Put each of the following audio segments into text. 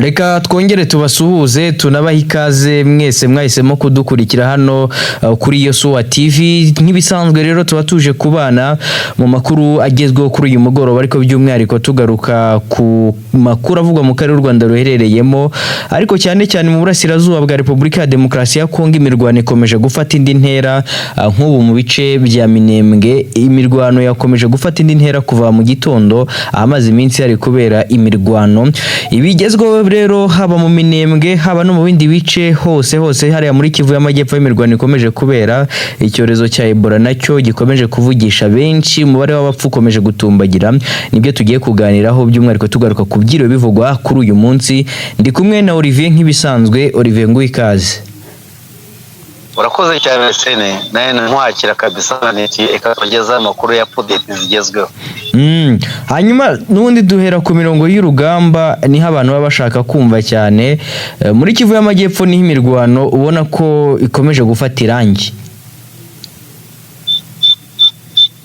Reka twongere tubasuhuze, tunabahe ikaze mwese mwahisemo kudukurikira hano kuri Yosuwa TV. Nk'ibisanzwe rero, tuba tuje kubana mu makuru agezweho kuri uyu mugoroba, ariko by'umwihariko tugaruka ku makuru avugwa mu karere u Rwanda ruherereyemo, ariko cyane cyane mu burasirazuba bwa Repubulika ya Demokarasi ya Kongo. Imirwano ikomeje gufata indi ntera, nk'ubu mu bice bya Minembwe imirwano yakomeje gufata indi ntera kuva mu gitondo, ahamaze iminsi hari kubera imirwano. Ibigezweho rero, haba mu Minembwe, haba no mu bindi bice hose hose hariya muri Kivu y'Amajyepfo, imirwano ikomeje kubera. Icyorezo cya Ebola nacyo gikomeje kuvugisha benshi, umubare w'abapfu ukomeje gutumbagira. Nibyo tugiye kuganiraho, by'umwihariko tugaruka ku byiriwe bivugwa kuri uyu munsi. Ndi kumwe na Olivier nk'ibisanzwe. Olivier, nguhe ikaze. Urakoze cyane sene, nawe nkwakira kabisa. Niti reka tugeze amakuru ya update zigezweho. Hanyuma n'ubundi duhera ku mirongo y'urugamba, niho abantu baba bashaka kumva cyane. Muri Kivu y'Amajyepfo niho imirwano ubona ko ikomeje gufata irangi.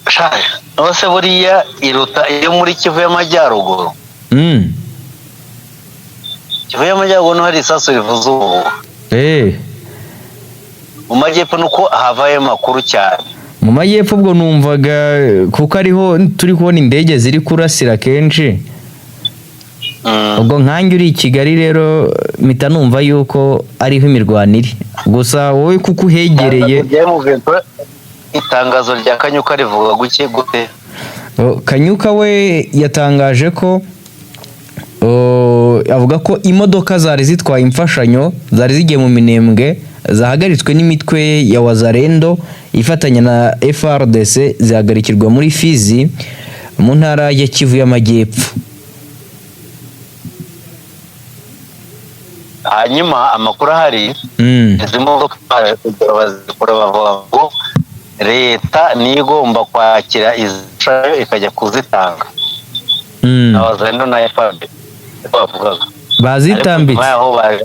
Sha, nose buriya iruta iyo muri Kivu y'Amajyaruguru. Kivu y'Amajyaruguru niho hari isasu rivuza ubu. Mu majyepfo nuko havayo amakuru cyane. Mu majyepfo ubwo numvaga kuko ariho turi kubona indege ziri kurasira kenshi. Ubwo nkanjye uri i Kigali rero, mpita numva yuko ariho imirwano iri, gusa wowe kuko uhegereye. Itangazo rya M23, itangazo rya Kanyuka rivuga guke gute? Oh, Kanyuka we yatangaje ko, oh, avuga ko imodoka zari zitwaye imfashanyo zari zigiye mu Minembwe zahagaritswe n'imitwe ya Wazalendo ifatanya na FARDC, zihagarikirwa muri Fizi mu ntara ya Kivu y'Amajyepfo. Hanyuma amakuru ahari, izi modoka baje kugura bazikura, bavuga ngo leta niyo igomba kwakira izi mfashanyo ikajya kuzitanga. Abazalendo na FARDC bavugaga. Bazitambitse. Ariko nyuma yaho baje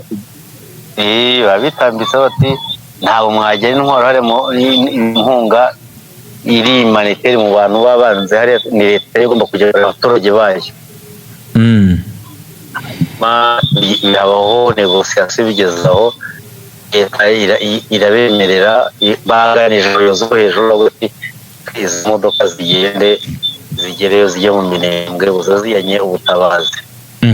babitambitse bati ntabwo mwagera intwaro, harimo inkunga iri humanitaire mu bantu babanze hariya, ni leta igomba kugera abaturage bayo. Habaho négociation, bigeze aho leta irabemerera, baganije ubuyobozi bwo hejuru, bavuga ati izi modoka zigende zigereyo, zijye mu Minembwe buza zijyanye ubutabazi.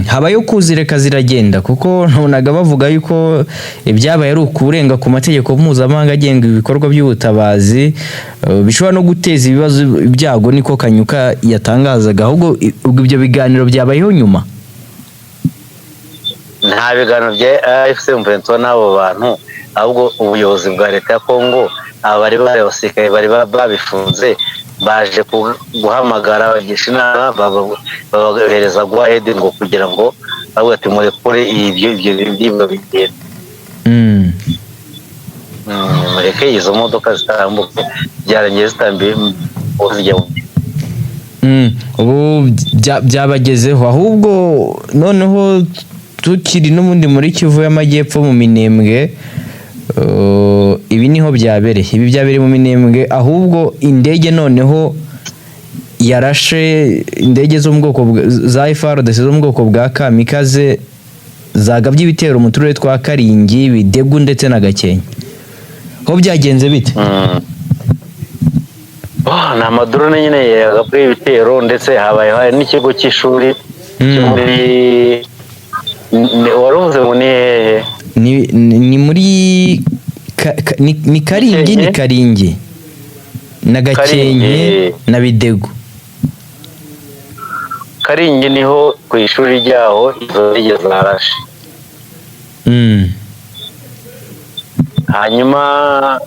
Habayo kuzireka ziragenda, kuko ntonaga bavuga yuko ibyabaye ari ukurenga ku mategeko mpuzamahanga agenga ibikorwa by'ubutabazi, bishobora no guteza ibibazo, ibyago, niko Kanyuka yatangazaga. Ahubwo ubwo ibyo biganiro byabayeho nyuma. Nta biganiro bya AFC M23 n'abo bantu, ahubwo ubuyobozi bwa leta ya Kongo, aba bari bari abasirikare bari babifunze, baje guhamagara, bagisha inama, babahereza go ahead ngo kugira ngo bavuga ati murekure ibyo biribwa bigenda. Mureke izo modoka zitambuke, byarangiye zitambiye zijya mu Ubu byabagezeho. Ahubwo noneho tukiri n'ubundi muri Kivu y'Amajyepfo, mu Minembwe, ibi niho byabereye, ibi byabereye mu Minembwe. Ahubwo indege noneho yarashe, indege zo mu bwoko za FARDC zo mu bwoko bwa kamikaze, zagabye ibitero mu turere twa Karingi, Bidegu ndetse na Gakenke. Ho byagenze bite? Oh, ni amadrone nyine yagabwe ibitero, ndetse habaye hari n'ikigo cy'ishuri cyo muri wari uvuze ngo ni hehe? Ni muri ni Karingi, ni Gakenke? Karingi na Gakenke. Karingi. Na Bidegu. Karingi niho ku ishuri ryaho izo ndege zarashe. Hanyuma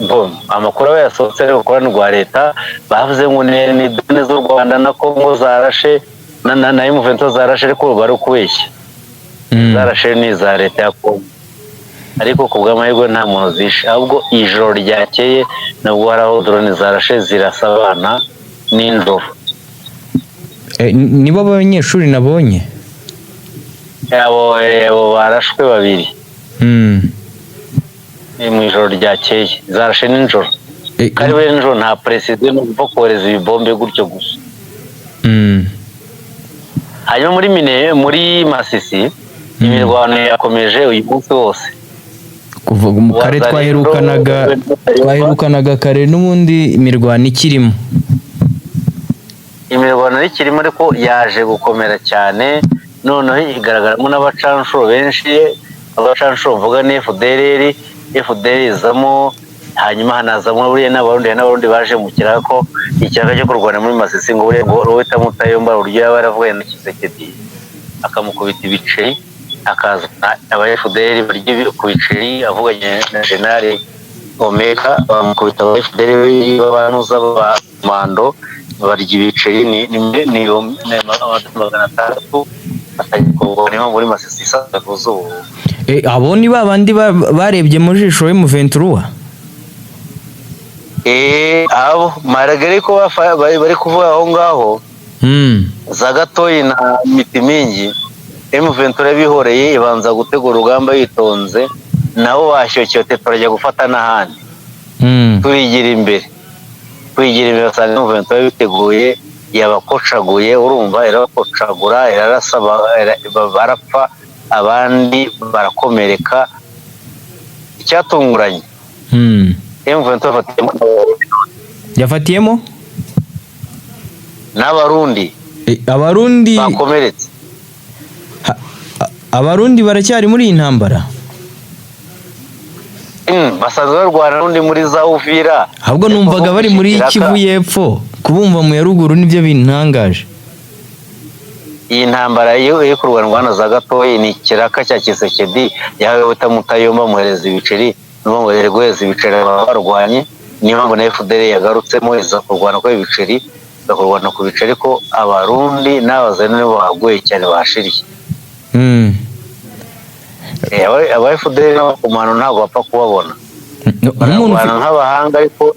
bon, amakuru aba yasohotse ari urukorane rwa leta, bavuze ngo ni drone z'u Rwanda na Kongo zarashe na M23 zarashe, ariko bari ukubeshya. Zarashe ni iza leta ya Kongo, ariko ku bw'amahirwe nta muntu zishe. Ahubwo ijoro ryakeye nabwo hari aho drone zarashe, zirasa abana nijoro. Nibo banyeshuri nabonye. Abo barashwe babiri. Ni mu ijoro ryakeye, zarashe nijoro. Kandi buriya nijoro nta précision, no gupfa kohereza ibibombe gutyo gusa. Hanyuma muri mine, muri Masisi, imirwano yakomeje uyu munsi wose. Kuva mu kare twaherukanaga kare, n'ubundi imirwano ikirimo. Imirwano ikirimo, ariko yaje gukomera cyane, noneho igaragaramo n'abacanshuro benshi. Abacanshuro mvuga ni FDLR. FDLR izamo, hanyuma hanazamo buriya n'Abarundi baje mu kiraka, ko ikiraka cyo kurwana muri Masisi, ngo buriya ngo Ruweta Mutayomba, uburyo yaba yaravuganye na Tshisekedi akamukubita ibiceri, akazana aba FDLR barya ku biceri, avuganye na General Omega, bamukubita aba FDLR b'abanuza b'abamando barya ibiceri, ni 600, batangiye kurwana muri Masisi isaga zubu. Abo ni ba bandi barebye mu jisho M23. Abo maragare ko bari kuvuga aho ngaho za Gatoyi na Mitimingi, M23 bihoreye ibanza gutegura urugamba yitonze, nabo bashyokyote, turajya gufata n'ahandi. Turigira imbere, basanga M23 biteguye, yabakocaguye, urumva irabakocagura, irarasa, barapfa, abandi barakomereka. Icyatunguranye, M23 yafatiyemo n'Abarundi. Abarundi bakomeretse. Abarundi baracyari muri iyi ntambara? Basanzwe barwana n'undi muri za Uvira. Ahubwo numvaga bari muri Kivu y'Epfo, kubumva mu ya ruguru nibyo bintangaje. Iyi ntambara iyo iri kurwanwa na za Gatoyi ni ikiraka cya Tshisekedi yahawe Mutayomba, muhereza ibiceri, n'ubu ngo guheza ibiceri barwanye. Niyo mpamvu na FDL yagarutsemo iza kurwana ko ibiceri, bakurwana ku biceri, ko Abarundi n'Abazana nibo bahaguye cyane, bashiriye. Aba FDL n'abakomano ntabwo bapfa kubabona, bararwana nk'abahanga, ariko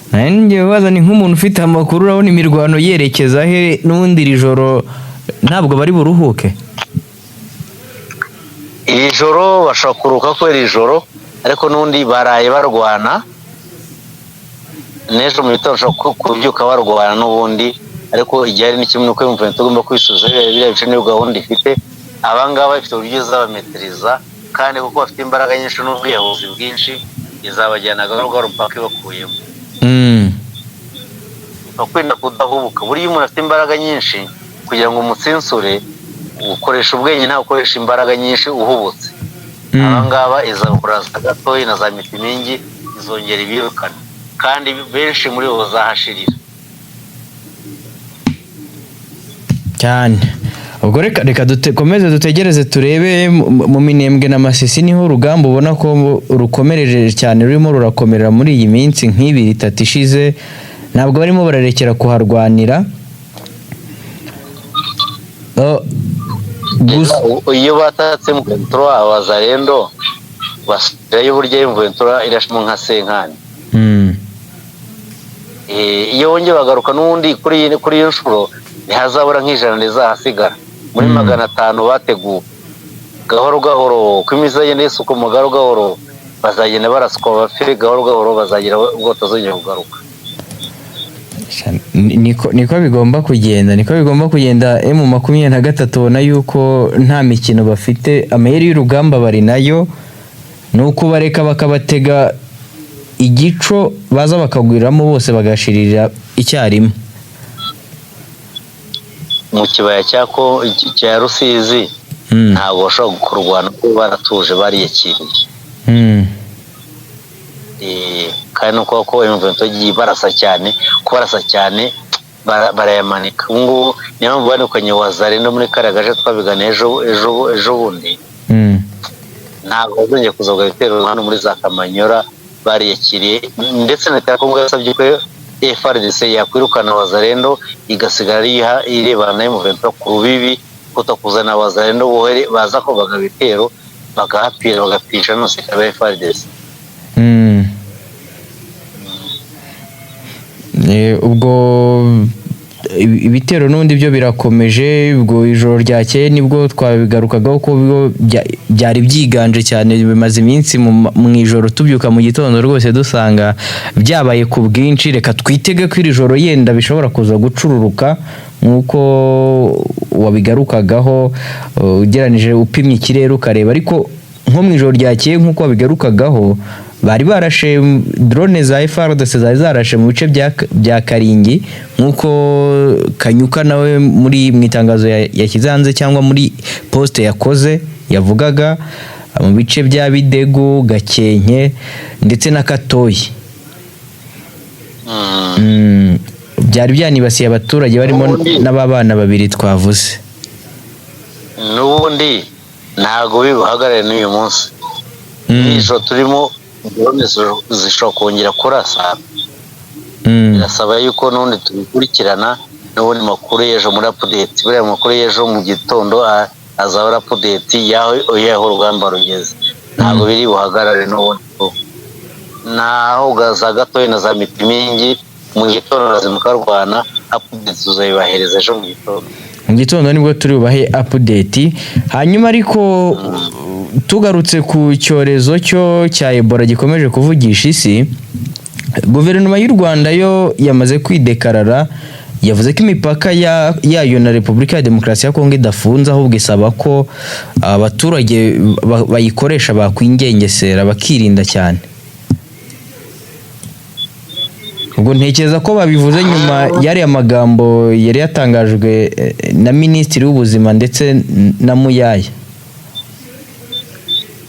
Nanjye baza ni nk'umuntu ufite amakuru, urabona imirwano yerekeza he n'ubundi iri joro ntabwo bari buruhuke? Iri joro bashobora kuruhuka kubera iri joro, ariko n'ubundi baraye barwana, n'ejo mu gitondo bashobora kubyuka barwana n'ubundi. Ariko igihari ni kimwe, nuko M23 tugomba kwisubiza biriya bice, niyo gahunda ifite. Abangaba bafite uburyo izabametiriza, kandi kuko bafite imbaraga nyinshi n'ubwiyahuzi bwinshi, izabajyana gahoro gahoro mpaka ibakuyemo. Bakwirinda kudahubuka. Buriya umuntu afite imbaraga nyinshi, kugira ngo umutsinsure ukoresha ubwenge, nta ukoresha imbaraga nyinshi uhubutse. Abangaba izabakora za Gatoyi na za Mitimingi, izongera ibirukana, kandi benshi muri bo bazahashirira cyane. Ubwo reka dukomeze dutegereze turebe. Mu Minembwe na Masisi niho urugamba ubona ko rukomereje cyane, rurimo rurakomerera muri iyi minsi nk'ibiri itatu ishize, ntabwo barimo bararekera kuharwanira. Iyo batatse M23, Abazarendo basubirayo, uburyo M23 irashimo nka senkani. Iyo bongeye bagaruka n'ubundi kuri iyo nshuro ntihazabura nk'ijana rizahasigara muri 500 bateguwe. Gahoro gahoro uko iminsi izagenda yisukuma, gahoro gahoro bazagenda baraswa bapfe, gahoro gahoro bazagira ubwo batazongera kugaruka. Niko bigomba kugenda, niko bigomba kugenda. M23 ubona yuko nta mikino bafite, amayeri y'urugamba bari nayo, ni ukubareka bakabatega igico, baza bakagwiramo bose bagashirira icyarimwe. Mu kibaya cya Rusizi ntabwo bashobora kurwana kuko baratuje, bariyakiriye. Kandi nuko ko M23 igiye barasa cyane, kubarasa cyane barayamanika. Ubu ngubu niyo mpamvu bandukanye Wazarendo muri kariya gace twabigana ejo bundi. Ntabwo bazongeye kuza ibitero hano muri za Kamanyora, bariyakiriye. Ndetse na Leta ya Kongo yasabye ko FARDC yakwirukana Wazarendo, igasigara irebana na M23 ku rubibi, kutakuzana Wazarendo bohere baza ko bagaba ibitero bagahapira bagapisha nose ikaba FARDC. Ubwo ibitero n'ubundi byo birakomeje. Ubwo ijoro ryakeye nibwo twabigarukagaho ko byari byiganje cyane, bimaze iminsi mu ijoro tubyuka mu gitondo rwose dusanga byabaye ku bwinshi. Reka twitege ko iri joro yenda bishobora kuza gucururuka Nk'uko wabigarukagaho, ugereranije upimye ikirere ukareba, ariko nko mu ijoro ryakeye, nk'uko wabigarukagaho, bari barashe drone za FARDC, zari zarashe mu bice bya Karingi, nk'uko Kanyuka nawe muri mu itangazo yashyize hanze cyangwa muri poste yakoze yavugaga mu bice bya Bidegu, Gakenke ndetse na Katoyi. Byari byanibasiye abaturage barimo n'ababana babiri twavuze. N'ubundi ntabwo bibuhagarare n'uyu munsi. Nijoro turimo, drone zishobora kongera kurasa. Birasaba yuko n'ubundi tubikurikirana, n'ubundi makuru y'ejo muri update, buriya makuru y'ejo mu gitondo azaba ari update y'aho urugamba rugeze. Ntabwo biri buhagarare n'ubundi, naho za Gatoya na za Mitimingi mu gitondo razimukarwana, update tuzayibahereza ejo mu gitondo. Mu gitondo nibwo turi bubahe update. Hanyuma ariko tugarutse ku cyorezo cyo cya Ebola gikomeje kuvugisha isi, guverinoma y'u Rwanda yo yamaze kwidekarara, yavuze ko imipaka yayo na Repubulika ya Demokarasi ya Kongo idafunze, ahubwo isaba ko abaturage bayikoresha bakwingengesera, bakirinda cyane. Ubwo ntekereza ko babivuze nyuma y'ariya magambo yari yatangajwe na Minisitiri w'Ubuzima ndetse na Muyaya.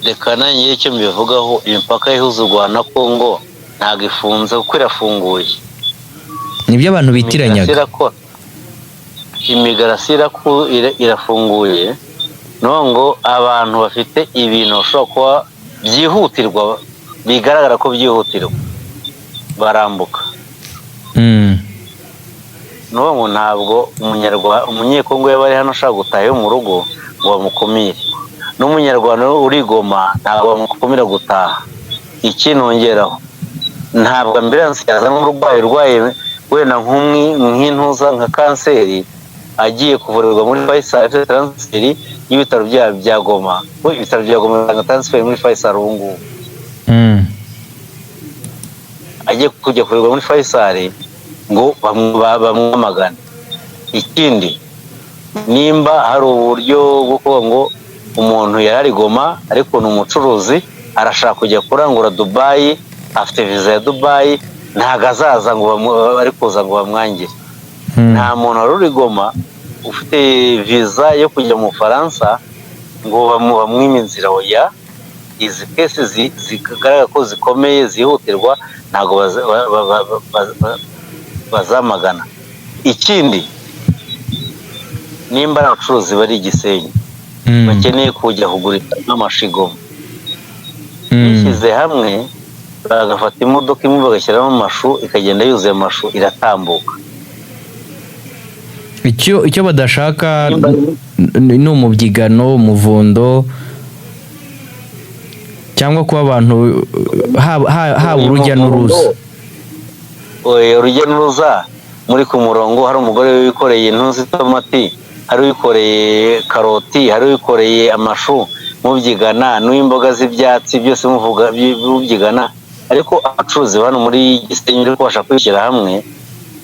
Reka nanjye icyo mbivugaho, imipaka ihuza u Rwanda na Kongo ntabwo ifunze, kuko irafunguye. Nibyo abantu bitiranyaga. Imigarasi irafunguye, no ngo abantu bafite ibintu bashobora kuba byihutirwa, bigaragara ko byihutirwa, barambuka. Nuwo ngo ntabwo Umunyekongo yaba ari hano ashaka gutaha iwe mu rugo ngo bamukumire, n'Umunyarwanda uri Goma ntabwo bamukumira gutaha. Ikinongeraho, ntabwo ambulance yazana umurwayi urwaye wenda nk'intuza nka kanseri, agiye kuvurirwa muri Faisal, afite transfert y'ibitaro bya Goma. We ibitaro bya Goma bitanga transfert muri Faisal ubu ngubu. Agiye kujya kuvurirwa muri Faisal ngo bamwamagane. Ikindi, nimba hari uburyo bwo kuvuga ngo umuntu yari ari Goma ariko ni umucuruzi, arashaka kujya kurangura Dubayi, afite viza ya Dubayi, ntabwo azaza ngo ari kuza ngo bamwangire. Nta muntu wari uri Goma ufite viza yo kujya mu Bufaransa ngo bamwime inzira. Oya, izi case zigaragara ko zikomeye, zihutirwa, ntabwo bazamagana. Ikindi, nimba ari abacuruzi bari i Gisenyi bakeneye kujya kugurisha nk'amashigo, bishyize hamwe bagafata imodoka imwe bagashyiramo amashu, ikagenda yuzuye amashu, iratambuka. Icyo badashaka ni umubyigano, umuvundo, cyangwa kuba abantu haba urujya n'uruza. Oya, urujya n'uruza muri ku murongo, hari umugore wikoreye intuzi itomati, hari uwikoreye karoti, hari uwikoreye amashu, mubyigana n'uw'imboga z'ibyatsi, byose muvuga mubyigana. Ariko abacuruzi hano muri Gisenyi bari kubasha kwishyira hamwe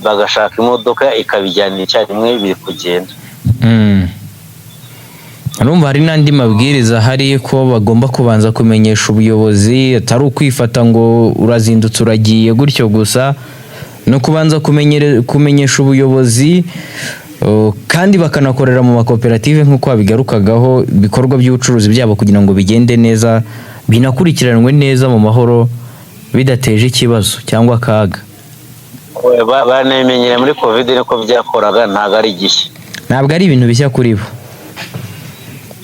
bagashaka imodoka ikabijyanira icyarimwe, biri kugenda. Urumva hari n'andi mabwiriza ahari ko bagomba kubanza kumenyesha ubuyobozi, atari ukwifata ngo urazindutse uragiye gutyo gusa, no kubanza kumenyesha ubuyobozi, kandi bakanakorera mu makoperative nk'uko babigarukagaho, ibikorwa by'ubucuruzi byabo kugira ngo bigende neza, binakurikiranwe neza mu mahoro, bidateje ikibazo cyangwa akaga. Banabimenyera muri COVID, niko byakoraga, ntabwo ari gishya. Ntabwo ari ibintu bishya kuri bo.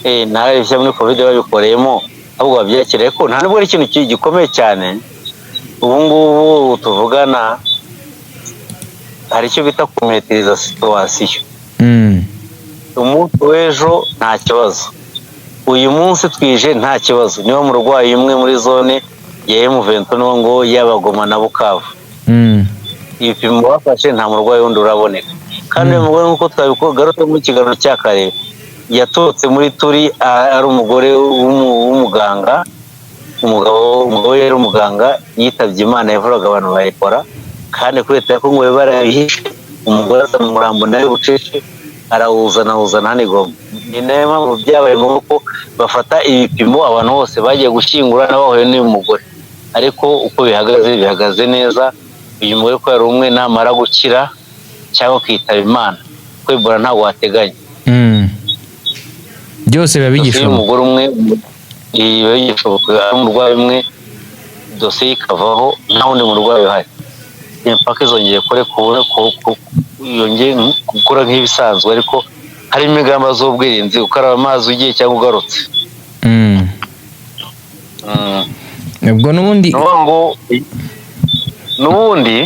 Ntabwo ari bishya, muri COVID babikoreyemo, ahubwo babyakira, ariko nta nubwo ari ikintu gikomeye cyane. Ubu ngubu tuvugana hari icyo bita kumetiriza situation. Umunsi w'ejo nta kibazo, uyu munsi twije nta kibazo. Niba murwayi umwe muri zone ya M23 ngo yaba Goma na Bukavu, ibipimo bafashe nta murwayi wundi uraboneka. Kandi uyu mugore, nk'uko twabigarutse mu kiganiro cya kare, yaturutse muri turi ari umugore w'umuganga, umugabo we yari umuganga, yitabye Imana, yavuraga abantu ba Ebola, kandi kuri leta ya Kongo bari barabihishe. Umugore azana umurambo nawe bucece, arawuzana, awuzana hano i Goma. Ni nayo mpamvu byabaye ngombwa ko bafata ibipimo abantu bose bagiye gushyingura n'abahuye n'uyu mugore. Ariko uko bihagaze, bihagaze neza. Uyu mugore ko yari umwe, namara gukira cyangwa akitaba Imana, kuko Ebola ntabwo wateganya. Byose biba Dosiye bigishoboka. y'umugore umwe biba bigishoboka, ari umurwayi umwe, dosiye ikavaho nta wundi murwayi uhari. Imipaka izongeye kure yongeye gukora nk'ibisanzwe, ariko harimo ingamba z'ubwirinzi, gukaraba amazi ugiye cyangwa ugarutse. Ubwo n'ubundi Ni ukuvuga ngo n'ubundi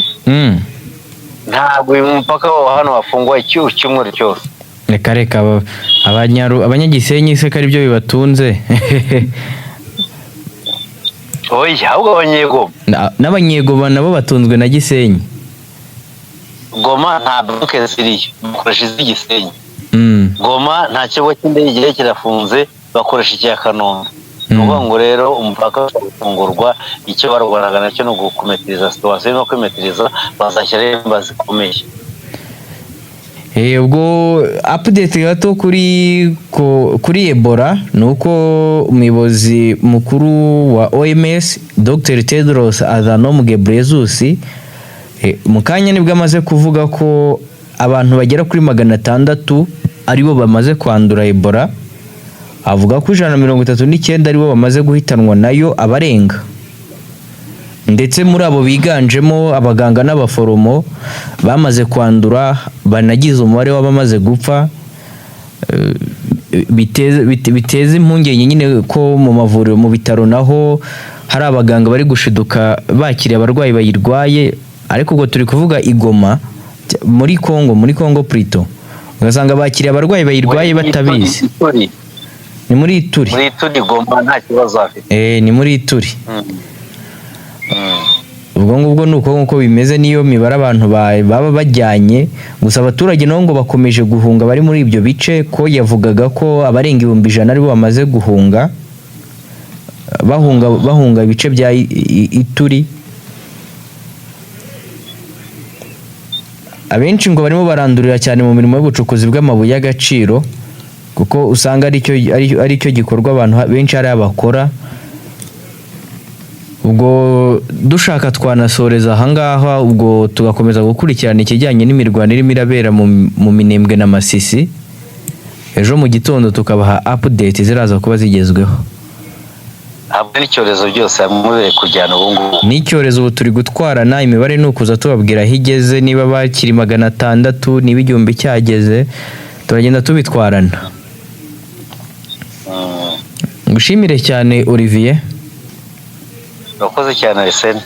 ntabwo uyu mupaka wa hano wafungwa icyumweru cyose. Reka reka, abanyagisenyi se ko ari byo bibatunze? Oya, ahubwo abanyegoma. N'abanyegoma nabo batunzwe na Gisenyi. Goma nta banki ziriyo, bakoresha iz'igisenyi. Goma nta kibuga cy'indege kirafunze, bakoresha icya Kanombe. Ni ukuvuga ngo rero umupaka ufungurwa, icyo barwanaga nacyo ni ugukumetiriza situation, no kwimetiriza bazashyiraho ingamba zikomeye. Ubwo update gato kuri Ebola ni uko umuyobozi mukuru wa OMS, Dr Tedros Adhanom Ghebreyesus, mu kanya nibwo amaze kuvuga ko abantu bagera kuri 600 aribo bamaze kwandura Ebola. Avuga ko 139 aribo bamaze guhitanwa nayo, abarenga ndetse muri abo biganjemo abaganga n'abaforomo bamaze kwandura, banagize umubare w'abamaze gupfa. Biteza impungenge nyine ko mu mavuriro, mu bitaro naho hari abaganga bari gushiduka bakiriye abarwayi bayirwaye. Ariko ubwo turi kuvuga i Goma muri Congo, muri Congo plutôt, ugasanga bakiriye abarwayi bayirwaye batabizi. Ituri. Ni muri Ituri. Muri Ituri, Goma nta kibazo afite. Ni muri Ituri. Ubwo ngubwo ni uko nguko bimeze, niyo mibare abantu baba bajyanye. Gusa abaturage nabo ngo bakomeje guhunga bari muri ibyo bice, ko yavugaga ko abarenga 100,000 aribo bamaze guhunga, bahunga ibice bya Ituri. Abenshi ngo barimo barandurira cyane mu mirimo y'ubucukuzi bw'amabuye y'agaciro, kuko usanga aricyo gikorwa abantu benshi hariya bakora. Ubwo dushaka twanasoreza ahangaha, ubwo tugakomeza gukurikirana ikijyanye n'imirwano irimo irabera mu Minembwe na Masisi. Ejo mu gitondo tukabaha update ziraza kuba zigezweho. Hamwe n'icyorezo, byose hamwe biri kujyana ubu ngubu. N'icyorezo ubu turi gutwarana imibare, ni ukuza tubabwira aho igeze, niba bakiri 600, niba 1000 cyageze, turagenda tubitwarana. Ngushimire cyane, Olivier. Urakoze cyane, Arsene.